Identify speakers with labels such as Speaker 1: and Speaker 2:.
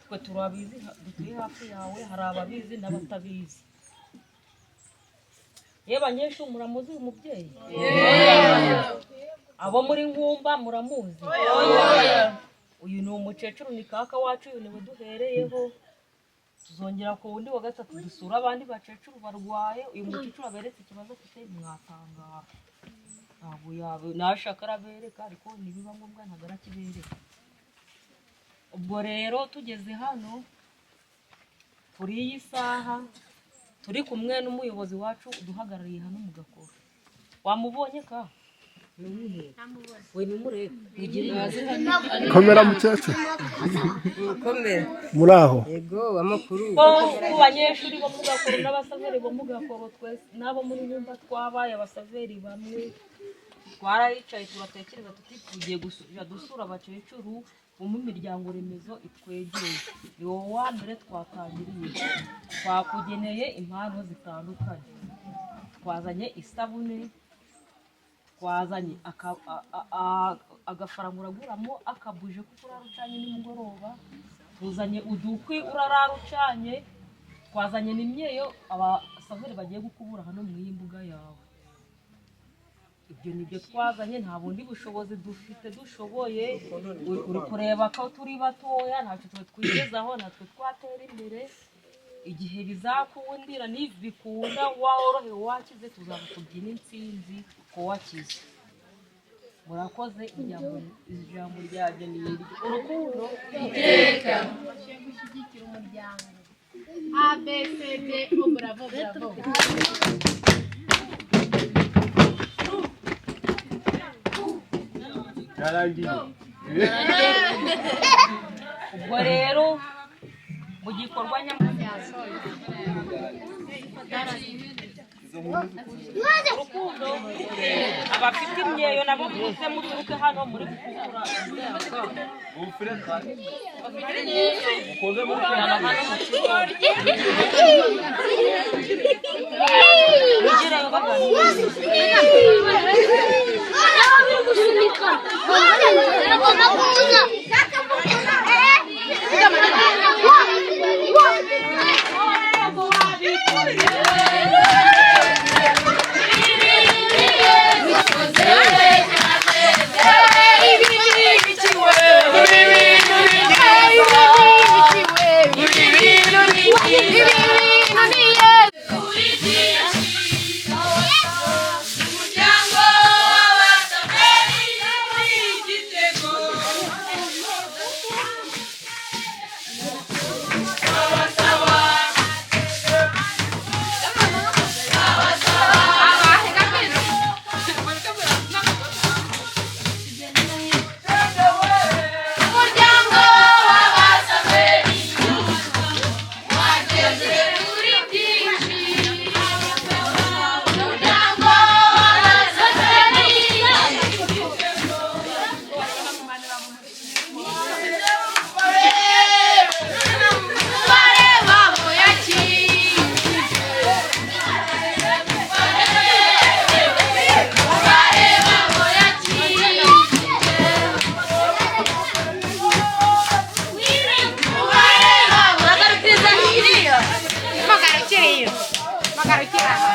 Speaker 1: Twe turabizi, dutuye hafi yawe, hari ababizi n'abatabizi. Ye banyeshuri, muramuzi uyu mubyeyi? Abo muri Nkumba muramuzi? Uyu ni umukecuru, ni kaka wacu. Uyu niwe duhereyeho, tuzongera ku wundi wa gatatu dusura abandi bakecuru barwaye. Uyu mukecuru aberetse ikibazo afite mwatangara. Ntabwo yaba nashaka arabereka, ariko nibiba ngombwa ntabwo arakibereka. Ubwo rero tugeze hano kuri iyi saha, turi kumwe n'umuyobozi wacu uduhagarariye hano mu Gakoro. Wamubonye ka we nimurebe.
Speaker 2: Komera mukecuru.
Speaker 3: Komera.
Speaker 2: Muri aho?
Speaker 3: Yego, amakuru?
Speaker 1: Ko ku banyeshuri bo mu Gakoro n'abasaveri bo mu Gakoro, twese n'abo muri Nyumba twabaye abasaveri bamwe. Twarayicaye turatekereza tuti tugiye kujya dusura abakecuru bo mu miryango remezo itwegereye. Ni wowe wa mbere twatangiriye. Twakugeneye impano zitandukanye: twazanye isabune, twazanye agafaranga uraguramo akabuje kuko urara ucanye nimugoroba, tuzanye udukwi urarara ucanye, twazanye n'imyeyo abasaveri bagiye gukubura hano mu iyi mbuga yawe. Ibyo nibyo twazanye, nta bundi bushobozi dufite dushoboye. Uri kureba ko turi batoya, ntacyo twe twigezaho, natwe twatera imbere. Igihe bizakundira, nibikunda, worohewe, wakize, tuzaza tubyina intsinzi ko wakize. Murakoze. Ijambo ryanjye ni iryo urukundo.
Speaker 4: Gushyigikira umuryango A B C D O, bravo bravo.
Speaker 2: Yarangiye.
Speaker 1: Ubwo rero mu gikorwa urukundo, abafite imyeyo nabo muze muturuke hano muri gukura. Mugireyo baganire.
Speaker 4: Garukira aha.